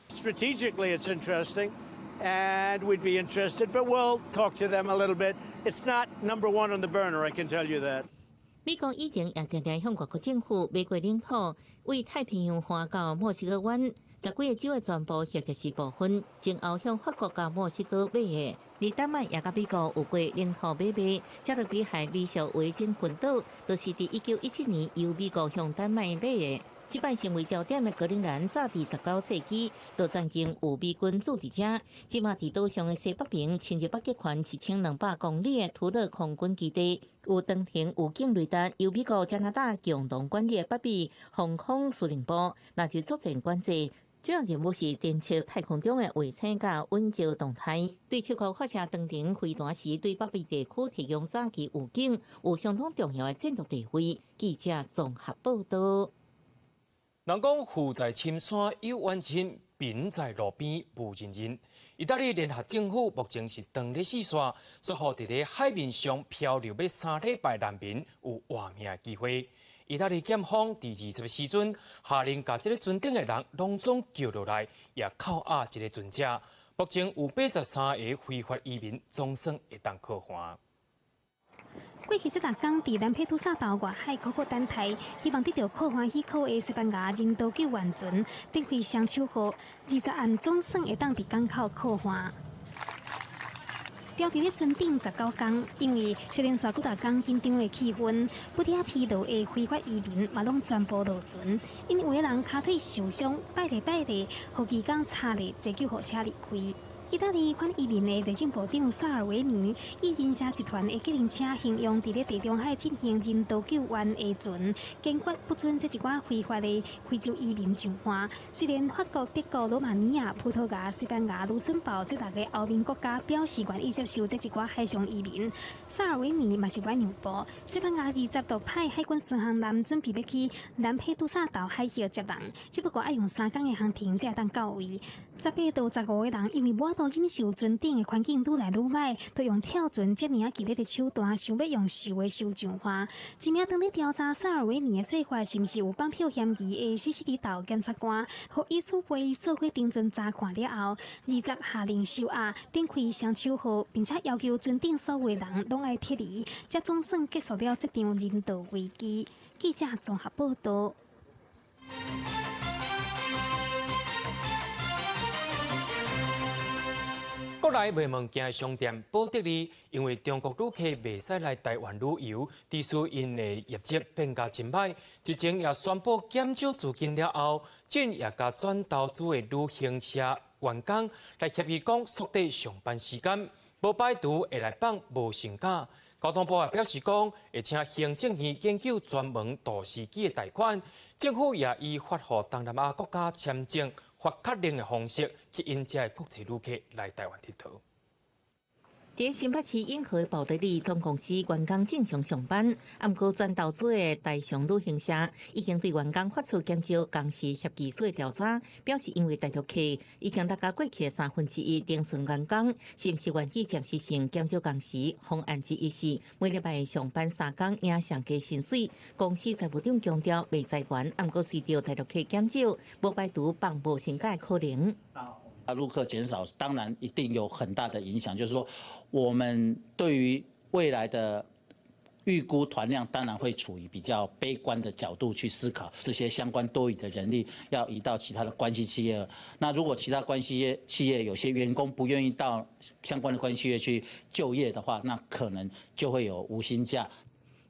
Strategically, it's interesting, and we'd be interested, but we'll talk to them a little bit. It's not number one on the burner, I can tell you that. 美國以前也定定向外國政府買過領土，為太平洋岸到墨西哥灣十幾个州的全部或者是部分，前後向法國佮墨西哥買的。而丹麥也佮美國有過領土買賣，加勒比海美屬維珍群島，就是佇1917年由美國向丹麥買的。這擺成為焦點的格陵蘭，早佇19世紀就曾經有美軍駐佇遮。這馬佇島上的西北邊，親入北極環1200公里的圖勒空軍基地，有長程預警雷達，由美國、加拿大共同管理的北美防空司令部，納入作戰管制。主要任務是偵測太空中的衛星佮穩照動態，對七國發射長程飛彈時，對北美地區提供早期預警，有相當重要的戰略地位。記者綜合報道。人講富在深山有遠親，貧在路邊無親人。意大利聯合政府目前是斷咧四線，煞予佇咧海面上漂流欲3禮拜難民有活命的機會。意大利檢方佇20時陣下令，共這个船頂的人攏總救落來，也扣押這个船隻。目前有83个非法移民總算會當靠岸。過去這六工佇蘭佩杜薩島外海苦苦等待，希望得到靠岸許可的西班牙人道救援船，展開雙手號，20案總算會當佇港口靠岸。牢佇咧船頂19工，因為小連續幾大工緊張的氣氛，不聽疲勞的非法移民嘛攏全部落船，𪜶有的人跤腿受傷，拜咧拜咧，予義工插咧坐救護車離開。意大利反移民的內政部長薩爾維尼以人蛇集團的計程車形容佇咧地中海進行人道救援的船，堅決不准這一寡非法的非洲移民上岸。雖然法國、德國、羅馬尼亞、葡萄牙、西班牙、盧森堡這六个歐盟國家表示願意接受這一寡海上移民，薩爾維尼嘛是願讓步。西班牙20度派海軍巡航艦準備欲去蘭佩杜薩島海域接人，只不過愛用3工的航程才會當到位。18到15个人因為無法度忍受船頂的環境愈來愈䆀，就用跳船這爾仔激烈的手段，想欲用受的受上岸。這名當咧調查薩爾維尼的做法是毋是有綁票嫌疑的西西里島檢察官，予伊蘇貝做伙登船查看了後，20下令收押，展開雙手號，並且要求船頂所有的人攏愛撤離，才總算結束了這場人道危機。記者綜合報道。國內賣物件商店寶得利，因為中國旅客袂使來台灣旅遊，致使𪜶的業績變甲真䆀。日前也宣布減少資金了後，竟也共轉投資的旅行社員工來協議講縮短上班時間。無排除會來放無薪假。交通部也表示講，會請行政院研究專門渡司機的貸款。政府也以發予東南亞國家簽證發確認的方式，吸引遮的國際旅客來台灣𨑨迌。佇新北市永和寶德里總公司員工正常上班，毋過轉投資的台商旅行社已經對員工發出減少工時協議書的調查，表示因為大陸客已經落甲過去的1/3停損員工，是毋是願意暫時性減少工時？方案之一是每禮拜上班3工，領上低薪水。公司財務長強調袂裁員，毋過隨著大陸客減少，無排除放無薪假的可能。啊，陸客減少，當然一定有很大的影響。就是說，我們對於未來的預估團量，當然會處於比較悲觀的角度去思考。這些相關多餘的人力要移到其他的關係企業。那如果其他關係企業有些員工不願意到相關的關係企業去就業的話，那可能就會有無薪假。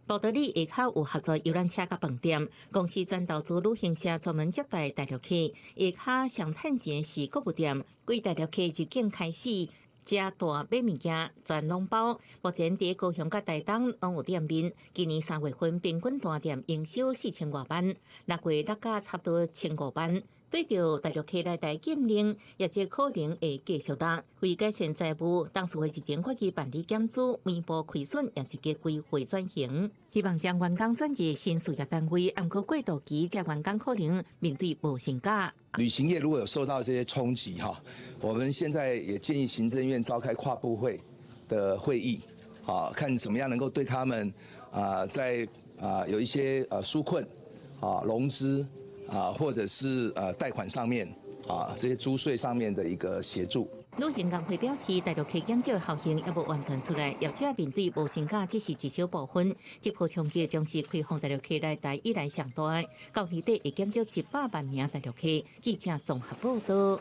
寶德里下跤有合作遊覽車佮飯店，公司轉投資旅行社專門接待大陸客。下跤上趁錢是購物店，對大陸客入境開始，食大買物件全攏包。目前佇高雄佮台東攏有店面。今年3月份平均單店營收4000外萬，6月落甲差不多1500萬。對著大陸客來台禁令，業者可能會繼續落。為改善財務，董事會日前決議辦理減資，彌補虧損，也是計規劃轉型。希望將員工轉入新事業單位，毋過過渡期，這員工可能面對無薪假。旅行業如果有受到這些衝擊，哈，我們現在也建議行政院召開跨部會的會議，啊，看怎麼樣能夠對他們啊，在啊有一些紓困啊融資啊，或者是貸款上面啊這些租稅上面的一個協助。旅行工會表示，大陸客減少效應猶無完全出來，業者面對無薪假只是一小部分，這波衝擊將是開放大陸客來台以來上大，到年底會減少100萬名大陸客。記者綜合報道。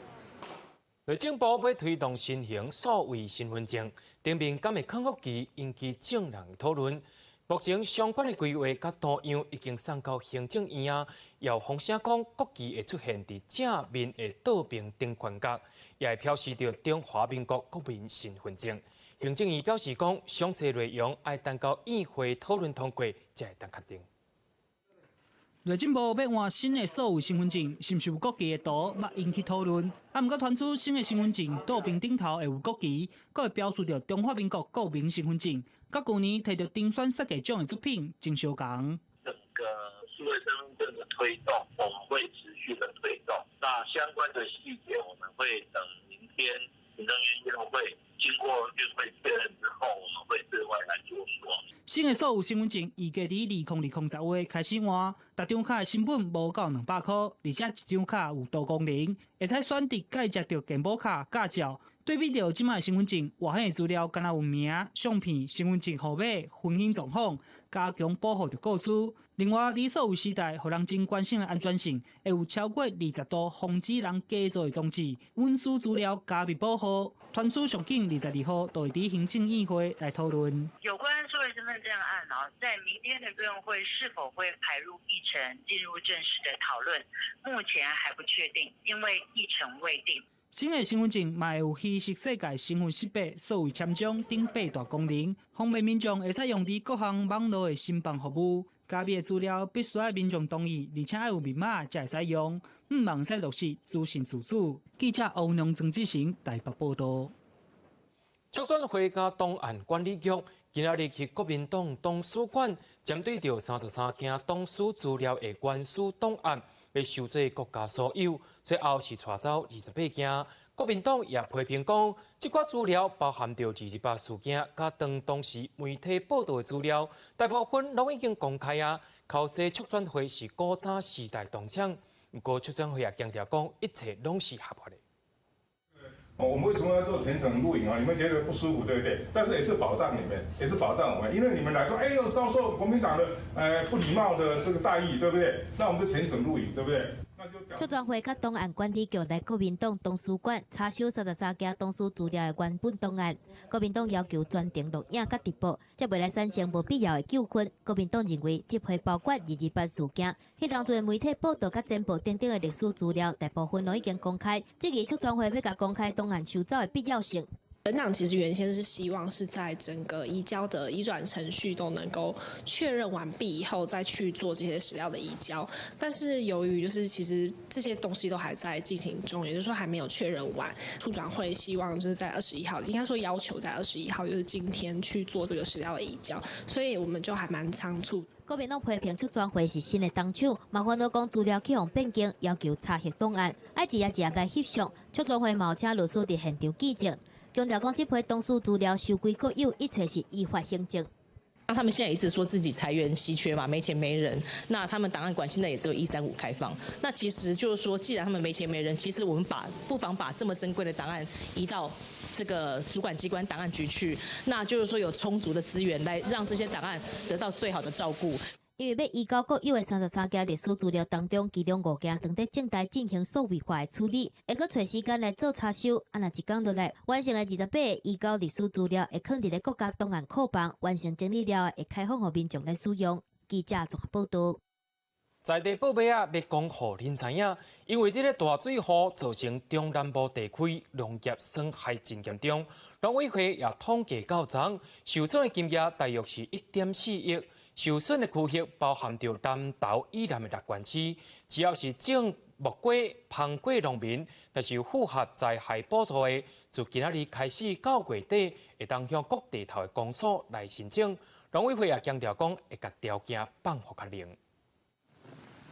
內政部欲推動新型數位身份證，頂面敢會囥國旗，引起眾人討論。目前相關的規劃佮圖樣已經送到行政院啊，有風聲講國旗會出現佇正面的倒爿頂懸角，也會標示著中華民國國民身份證。行政院表示講，詳細內容愛等到院會討論通過，才會當確定。內政部欲換新的數位身份證，是毋是有國旗的圖，嘛引起討論。啊，毋過傳出新的身份證倒爿頂頭會有國旗，閣會標示著中華民國國民身份證，佮舊年提著燈選設計獎的作品真相仝。整個數位身份證的推動，我們會持續的推動。那相關的細節，我們會等明天行政院院會經過院會確認之後，我們會對外來做說。新的數位身份證預計佇2020十月開始換，逐張卡的成本無到200箍，而且一張卡有多功能，會使選擇蓋接著健保卡、駕照。對比著這擺身份證，外顯的資料敢若有名、相片、身份證號碼、婚姻狀況，加強保護著個資。另外，佇數位時代，予人真關心的安全性，會有超過20度防止人假造的裝置，隱私資料加密保護。傳出上緊22號就會佇行政院會來討論。有關數位身份證案啊，在明天的院會是否會排入議程進入正式的討論，目前還不確定，因為議程未定。新的身份證嘛會有虛實世界身份識別、數位簽章等八大功能，方便民眾會使用佇各項網路的申辦服務。加密的資料必須愛民眾同意，而且愛有密碼才會使用，毋茫使落實資訊自主。記者歐陽曾志成台北報道。促轉會佮檔案管理局今仔日去國民黨黨史館，針對著33件黨史資料的原始檔案，欲收做國家所有，最後是帶走28件。國民黨也批評講，這寡資料包含著228事件，佮當時媒體報道的資料，大部分攏已經公開啊。剾洗促轉會是古早時代動槍，毋過促轉會也強調講，一切攏是合法的。我們為什麼要做全程錄影啊？你們覺得不舒服，對不對？但是也是保障你們，也是保障我們，因為你們來說，哎呦，遭受國民黨的不禮貌的這個待遇，對不對？那我們就全程錄影，對不對？促轉會佮檔案管理局來國民黨黨史館查收33件黨史資料的原本檔案。國民黨要求全程錄影佮直播，才袂來產生無必要的糾紛。國民黨認為，這批包括228事件，彼當陣媒體報道佮剪報等等的歷史資料，大部分攏已經公開。質疑促轉會欲共公開檔案收走的必要性。本黨其實原先是希望是在整個移交的移轉程序都能夠確認完畢以後，再去做這些史料的移交。但是由於就是其實這些東西都還在進行中，也就是說還沒有確認完。促轉會希望就是在21號，應該說要求在二十一號，就是今天去做這個史料的移交，所以我們就還蠻倉促。國民黨批評促轉會是新的冬手，嘛煩惱講資料去予變更，要求查核檔案，愛一頁一頁來翕相。促轉會嘛有請律師佇現場見證。強調講，這批黨史資料收歸國有，一切是依法行政。那他們現在一直說自己財源稀缺嘛，沒錢沒人。那他們檔案館現在也只有1、3、5開放。那其實就是說，既然他們沒錢沒人，其實我們不妨把這麼珍貴的檔案移到這個主管機關檔案局去，那就是說有充足的資源來讓這些檔案得到最好的照顧。因為欲移交國有的33件歷史資料當中，其中5件正佇正待進行數位化的處理，會閣揣時間來做查收。啊，若一工落來完成的28个移交歷史資料，會囥佇咧國家檔案庫房，完成整理了後，會開放予民眾來使用。記者綜合報導。在地報尾仔，欲講予恁知影，因為這个大水雨造成中南部地區農業損害真嚴重，農委會也統計到昨，受損的金額大約是1.4億。受損的區域包含著南投以南的六縣市，只要是種木瓜、芳果農民，若是符合災害補助的，自今仔日開始到月底，會當向各地頭的公所來申請。農委會也強調講，會共條件放予較靈。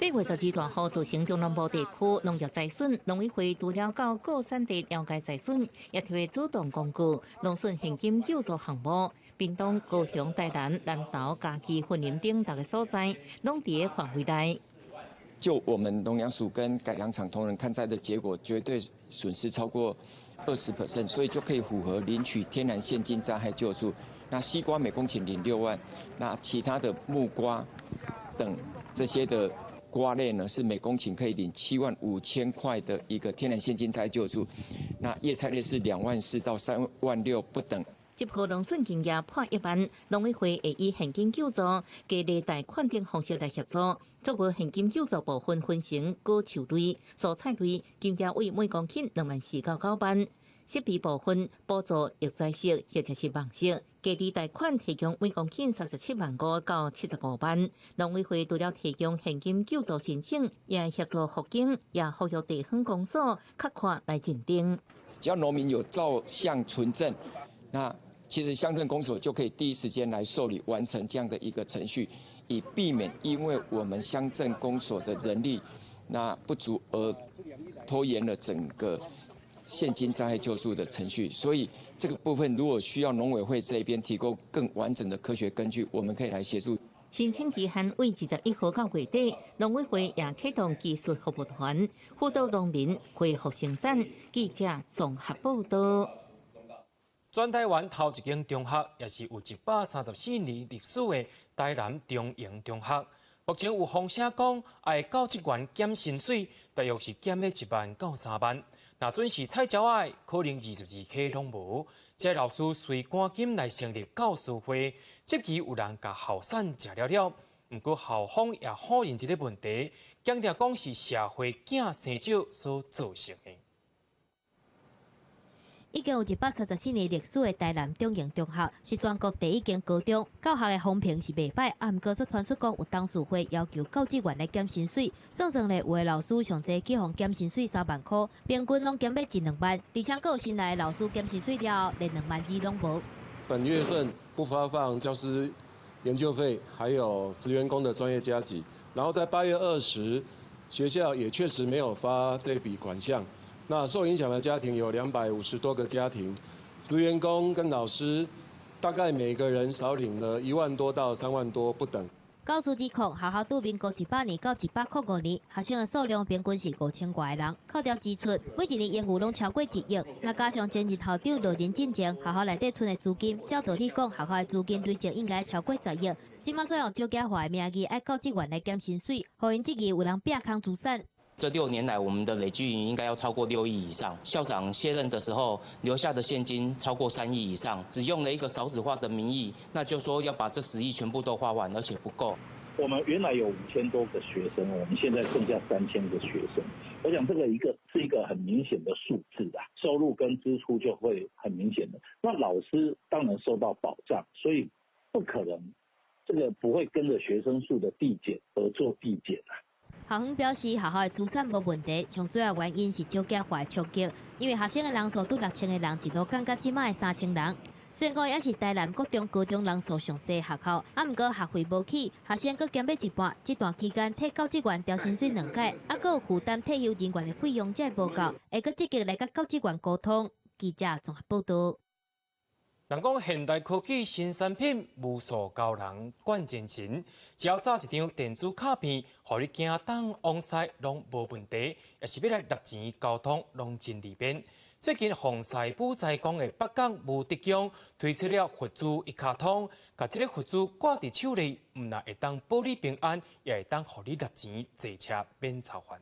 8月12大雨造成中南部地區農業災損，農委會除了到各產地了解災損，也特別主動公告農損現金救助項目。屏東、高雄、台南、南投、嘉義、雲林等六个所在，攏佇個範圍內。就我們農糧署跟改良場同仁勘災的結果，絕對損失超過20%，所以就可以符合領取天然現金災害救助。那西瓜每公頃領6萬，那其他的木瓜等這些的瓜類呢，是每公頃可以領7.5萬塊的一個天然現金災害救助。那葉菜類是2.4萬到3.6萬不等。這波農損金額破1萬，農委會會以現金救助、低利貸款等方式來協助。作物現金救助部分分成果樹類、蔬菜類，金額為每公頃2.4萬到9萬。設備部分補助移栽式或者是網式，低利貸款提供每公頃37.5萬到75萬。農委會除了提供現金救助申請，也協助輔警，也呼籲地方公所較快來認定。只要農民有照相存證，那其實鄉鎮公所就可以第一時間來受理完成這樣的一個程序，以避免因為我們鄉鎮公所的人力那不足而拖延了整個現金災害救助的程序。所以這個部分如果需要農委會這邊提供更完整的科學根據，我們可以來協助。申請期限為21號到月底，農委會也啟動技術服務團，輔導農民恢復生產。記者綜合報導。全台灣頭一間中學，也是有134年歷史的台南中營中學。目前有風聲講，愛教職員減薪水，大約是減了1萬到3萬。若準時採蕉仔，可能22溪攏無。這老師隨趕緊來成立教師會，質疑有人共校產食了了。毋過校方也否認這个問題，強調講是社會囝生少所造成的。已經有134年歷史的台南中營中學，是全國第一間高中。教學的風評是袂䆀，啊，毋過卻傳出講有董事會要求教職員來減薪水，算算咧，有的老師上濟去予減薪水3萬箍，平均攏減欲一兩萬，而且閣有新來的老師減薪水了後，連2萬2攏無。本月份不發放教師研究費，還有職員工的專業加給，然後在8月20，學校也確實沒有發這筆款項。那受影響的家庭有250多個家庭，職員工跟老師大概每個人少領了1萬多到3萬多不等。教師指控學校對民國100年到105年，學生的數量平均是5000外人，扣掉支出，每一年盈餘攏超過1億。若加上前任校長落任進前，學校內底存的資金，照道理講，學校的資金累積應該超過10億。這馬煞用少子化的名義，愛教職員來減薪水，予𪜶質疑有人拚空資產。這6年來，我們的累計應該要超過6億以上。校長卸任的時候留下的現金超過3億以上，只用了一個少子化的名義，那就說要把這10億全部都花完，而且不夠。我們原來有5000多個學生，我們現在剩下3000個學生。我想這個一個是一個很明顯的數字啊，收入跟支出就會很明顯的。那老師當然受到保障，所以不可能這個不會跟着學生數的遞減而做遞減啊。校方表示，學校的資產無問題，上主要原因是少子化的衝擊，因為學生的人數對6000個人一路降到這擺的3000人。雖然講也是台南國中、高中人數上濟學校，啊，毋過學費無起，學生閣減欲一半。這段期間替教職員調薪水兩擺，啊，閣有負擔退休人員的費用，才會無夠，會閣積極來佮教職員溝通。記者綜合報導。人講現代科技新產品無數教人灌精神，只要紮一張電子卡片，予你行東往西攏無問題，也是欲來納錢交通攏真利便。最近，防災武在宮的北港武德宮推出了佛珠一卡通，共這个佛珠掛佇手裡，毋但會當保你平安，也會當予你納錢坐車免操煩。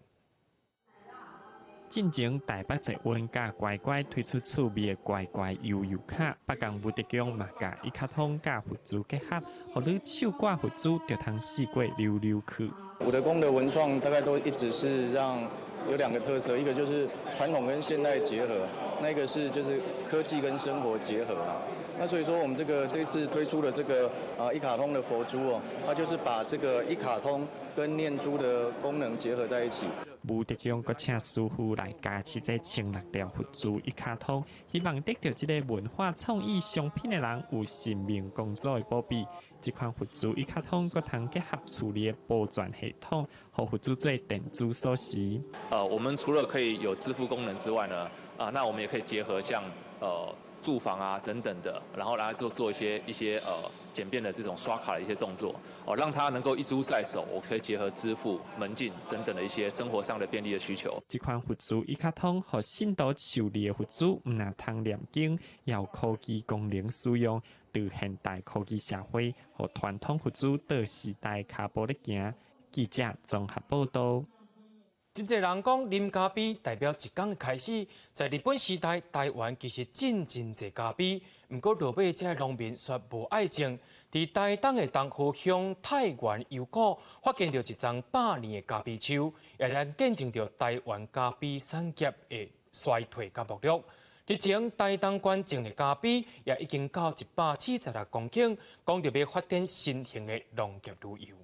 進前台北捷運佮乖乖推出趣味的乖乖悠遊卡，北港武德宮嘛共一卡通佮佛珠結合，予你手掛佛珠就通四界溜溜去。武德宮的文創大概都一直是讓有兩個特色，一個就是傳統跟現代結合，那個是就是科技跟生活結合啦。那所以說，我們這個這次推出的這個啊一卡通的佛珠哦，它就是把這個一卡通跟念珠的功能結合在一起。武德宮閣請師傅來加持這千六條佛珠一卡通，希望得著這个文化創意商品的人有神明公主的保庇。這款佛珠一卡通閣通結合厝裡的保全系統，予佛珠做電子鎖匙。我們除了可以有支付功能之外呢，啊，那我們也可以結合像住房啊等等的，然後來做一些簡便的這種刷卡的一些動作，哦，讓它能夠一珠在手，我可以結合支付、門禁等等的一些生活上的便利的需求。這款佛珠一卡通，予信徒手裡的佛珠，毋但通念經，也有科技功能使用，對現代科技社會，予傳統佛珠綴時代跤步咧行。記者綜合報導。真濟人講啉咖啡代表一工的開始，在日本時代，台灣其實種真濟咖啡，毋過落尾這農民卻無愛種。佇台東的東河鄉太原幽谷，發現著一叢百年的咖啡樹，也來見證著台灣咖啡產業的衰退佮沒落。日前，台東縣種的咖啡也已經到176公頃，講著欲發展新型的農業旅遊。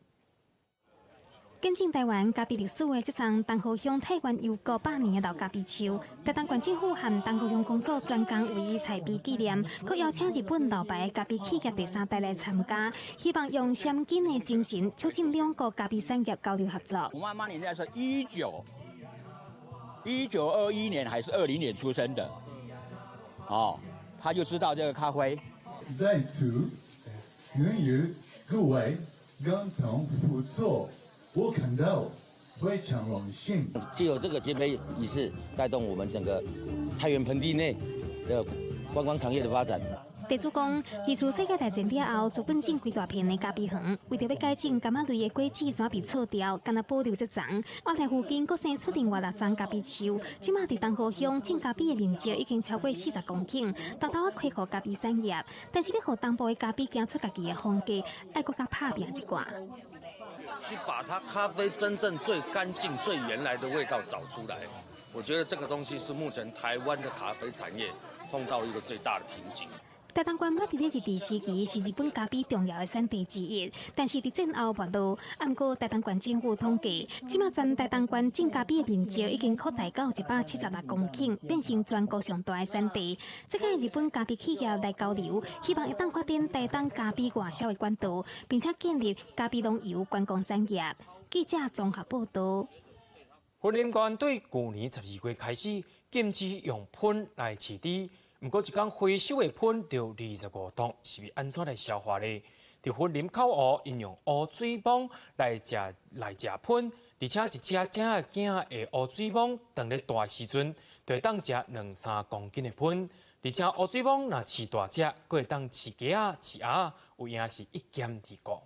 見證台灣咖啡歷史的這叢東河鄉太原幽谷百年的老咖啡樹，台東縣政府和東河鄉公所專工為伊栽培紀念，閣邀請日本老牌咖啡企業第三代來參加，希望用先進的精神促進兩國咖啡產業交流合作。我媽媽年代是1921年還是20年出生的，哦，他就知道這個咖啡。再次願與各位共同合作。我感到非常榮幸。藉由這個揭碑儀式，帶動我們整個太原盆地內的觀光產業的發展。地主講，二次世界大戰了後，日本種規大片的咖啡園，為著欲改種柑仔類的果子，怎被錯掉，干焦保留這叢。外台附近閣生出另外六叢咖啡樹，這馬佇東河鄉種咖啡的面積已經超過40公頃，沓沓仔開拓咖啡產業。但是欲予東部的咖啡行出家己的風格，愛閣較拍拚一寡。去把它咖啡真正最乾淨、最原來的味道找出來，我覺得這個東西是目前台灣的咖啡產業碰到一個最大的瓶頸。台東縣捌佇咧日治時期是日本咖啡重要的產地之一，但是佇戰後沒落。毋過台東縣政府統計，這馬全台東縣種咖啡的面積已經擴大到176公頃，變成全國上大的產地。這個日本咖啡企業來交流，希望會當發展台東咖啡外銷的管道，並且建立咖啡農遊觀光產業。記者綜合報導。雲林縣對舊年12月開始禁止用噴來飼豬。毋過，一工回收的噴著25噸，是欲按怎來消化呢？佇雲林口湖，𪜶用烏水蠓來食來食噴，而且一隻正仔囝的烏水蠓，當咧大時陣，就會當食兩三公斤的噴。而且烏水蠓若飼大隻，閣會當飼雞仔、飼鴨，有影是一兼二顧。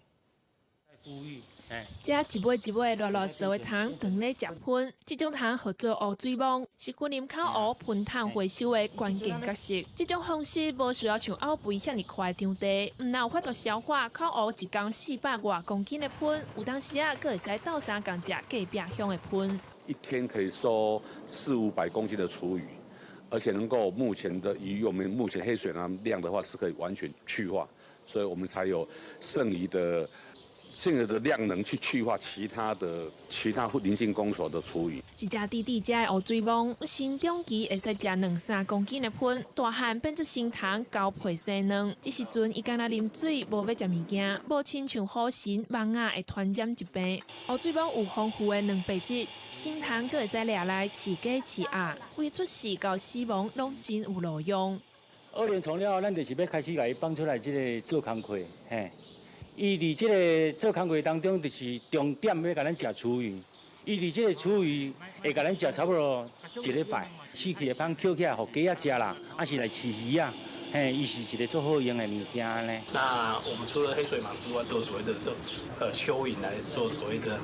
這一尾一尾熱熱色的蟲，當咧食噴，這種蟲號做烏水蠓，是雲林口湖噴桶回收的關鍵角色。這種方式無需要像漚肥遐爾寬的場地，毋但有法度消化口湖一工400外公斤的噴，有當時仔閣會使鬥相共食隔壁鄉的噴。一天可以收四五百公斤的廚餘，而且能夠目前的以我們目前黑水虻量的話，是可以完全去化，所以我們才有剩餘的量能去去化其他鄰近公所的廚餘。一隻弟弟隻的烏水蠓，成長期會使食兩三公斤的糞，大漢變做成蟲交配生卵。這時陣伊干焦啉水，無欲食物件，無親像虎神蠓仔會傳染疾病。烏水蠓有豐富的蛋白質，成蟲閣會使掠來飼雞飼鴨，為出世到死亡攏真有路用。二年蟲了後，咱就是欲開始共伊放出來，這个做工課，嘿。伊佇這个做工課當中，就是重點欲共咱食廚餘。伊佇這个廚餘會共咱食差不多一禮拜，死去的芳抾起來，予雞仔食啦，抑是來飼魚仔，嘿，伊是一个足好用的物件呢。那我們除了黑水虻之外，做所謂的蚯蚓來做所謂的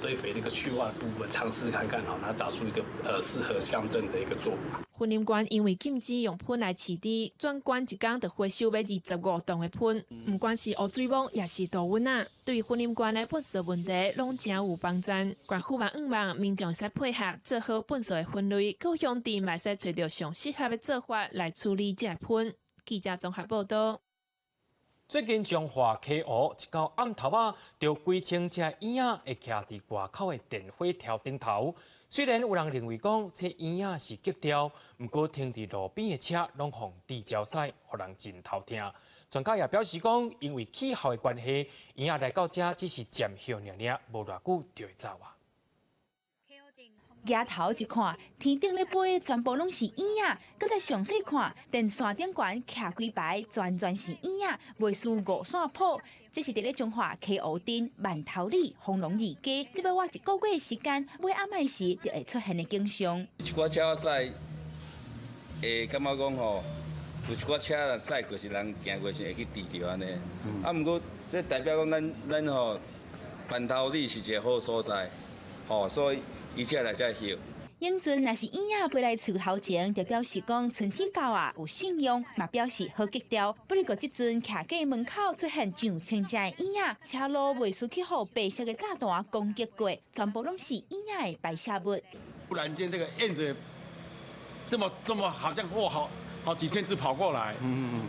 堆肥的一個去化的部分，嘗試看看，好，然後找出一個適合鄉鎮的一個做法。雲林縣因為禁止用糞來飼豬，全縣一工就回收欲25噸的糞。毋管是烏水蠓，抑是杜蚊仔，對雲林縣的糞埽問題攏誠有幫助。縣府嘛向望民眾使配合做好糞埽的分類，各鄉鎮嘛使揣著上適合的做法來處理這个糞。記者綜合報道。最近彰化溪湖一到暗頭仔，就幾千隻燕仔會徛佇外口的電火柱頂頭。雖然有人認為講這燕仔是激鳥，毋過停佇路邊的車攏予豬鳥屎，予人真頭疼。專家也表示講，因為氣候的關係，燕仔來到遮只是暫歇爾爾，無偌久就會走啊。舉頭一看，天頂咧飛，全部攏是燕仔。閣再詳細看，電線頂懸徛幾排，全全是燕仔，袂輸五線譜。這是佇咧彰化溪湖鎮卍頭里豐隆二街，這欲倚一個月時間，尾暗暝時就會出現的景象。一寡車仔駛，會感覺講吼，有一寡車人駛過是人行過時會去挃著按呢。啊，毋過這代表講咱吼卍頭里是一个好所在，吼，所以伊才來遮歇。鷹鱒若是燕仔飛來厝頭前，就表示講春天到啊，有信用，嘛表示好吉兆。不過這陣徛過門口出現上千隻的燕仔，車路袂輸去予白色的炸彈攻擊過，全部攏是燕仔的排泄物。忽然間，這個燕子這麼這麼好像哇好好幾千隻跑過來，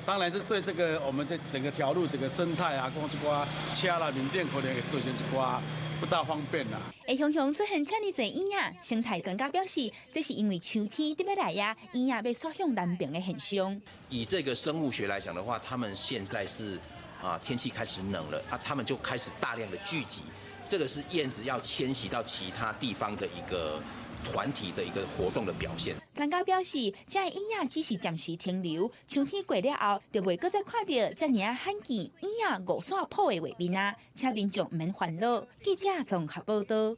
當然是對這個我們這整個條路這個生態啊，講一寡車啦、面頂可能會造成一寡不大方便啦。會雄雄出現遮爾濟燕仔，生態專家表示，這是因為秋天得欲來啊，燕仔欲徙向南邊的現象。以這個生物學來講的話，他們現在是啊天氣開始冷了，啊，他們就開始大量的聚集，這個是燕子要遷徙到其他地方的一個團體的一個活動的表現。專家表示，這燕仔只是暫時停留，秋天過了後，就袂閣再看著遮爾罕見燕仔五線譜的畫面啊，請民眾毋免煩惱。記者綜合報道。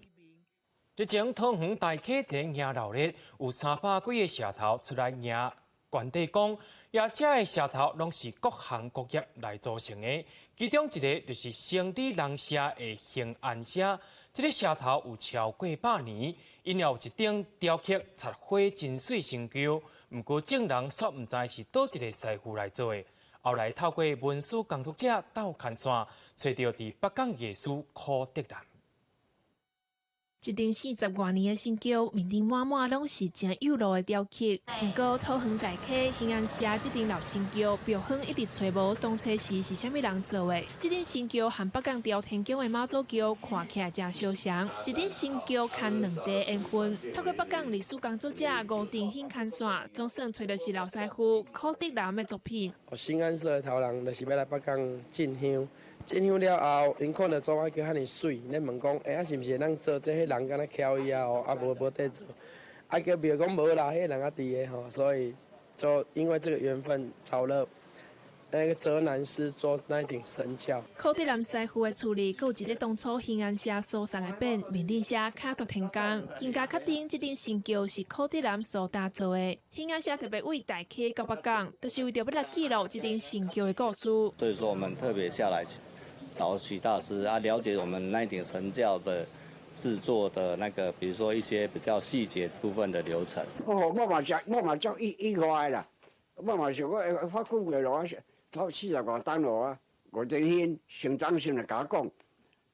日前，桃園大溪佇迎老日，有300幾個蛇頭出來迎關帝公，也這个蛇頭攏是各行各業來組成的，其中一个就是生理人社的興安社，這个蛇頭有超過100年，𪜶有一頂雕刻插花真媠神轎，毋過眾人煞毋知是佗一个師傅來做的。後來透過文史工作者鬥牽線，揣著佇北港藝師柯德南。一頂40外年的神轎，面頂滿滿攏是誠幼路的雕刻。毋過桃園大溪興安社這頂老神轎，廟方一直揣無當初時是啥物人做的。這頂神轎和北港朝天宮的媽祖轎看起來誠相像。這頂神轎牽兩地緣分，透過北港歷史工作者吳定興牽線，總算揣著是老師傅柯德南的作品。興安社的頭人就是欲來北港進香。進香了後，𪜶看著祖仔轎遐爾媠，咧問講，欸，啊是毋是會當做這彼人敢若蹺伊啊？吼，啊無無得做，啊叫廟講無啦，彼人猶佇个吼，所以就因為這個緣分找了那個澤南師做那頂神轎。柯德南師傅的厝裡，閣有一个當初興安社所送的匾，面頂寫卡奪天工。更加確定這頂神轎是柯德南所打造的。興安社特別為大溪到北港，就是為著欲來記錄這頂神轎的故事。所以說，我們特別下來找許大師啊，了解我們那頂神轎的製作的那個，比如說一些比較細節部分的流程。哦，我嘛足意外啦，我嘛想講，發幾月落啊，頭40外擔落啊，吳振興省長先來共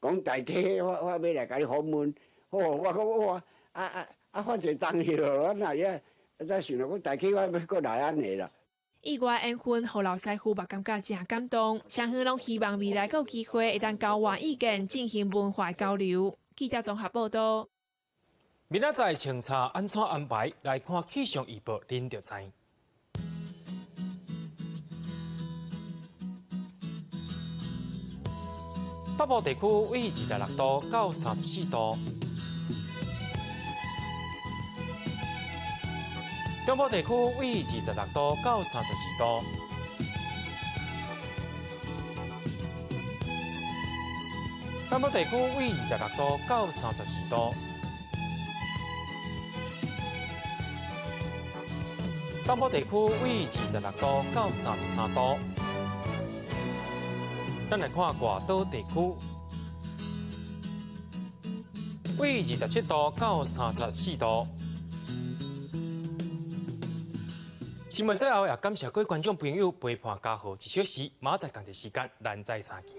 我講，講大溪我欲來共你訪問，哦，我講哇，啊啊啊！反正当叶，我若也再想著，我大起我欲閣來按呢啦。意外緣分，予老師傅嘛感覺誠感動，雙方攏希望未來閣有機會會當交換意見，進行文化交流。記者綜合報道。明仔載清查按怎安排？來看氣象預報，恁就知。北部地區為26度到34度，中部地區為26度到32度，南部地區為26度到34度，東部地區為26度到33度。咱來看外島地區，為27度到34度。新聞最後也感謝各位觀眾朋友陪伴嘉豪一小時，明仔載仝一時間，咱再相見。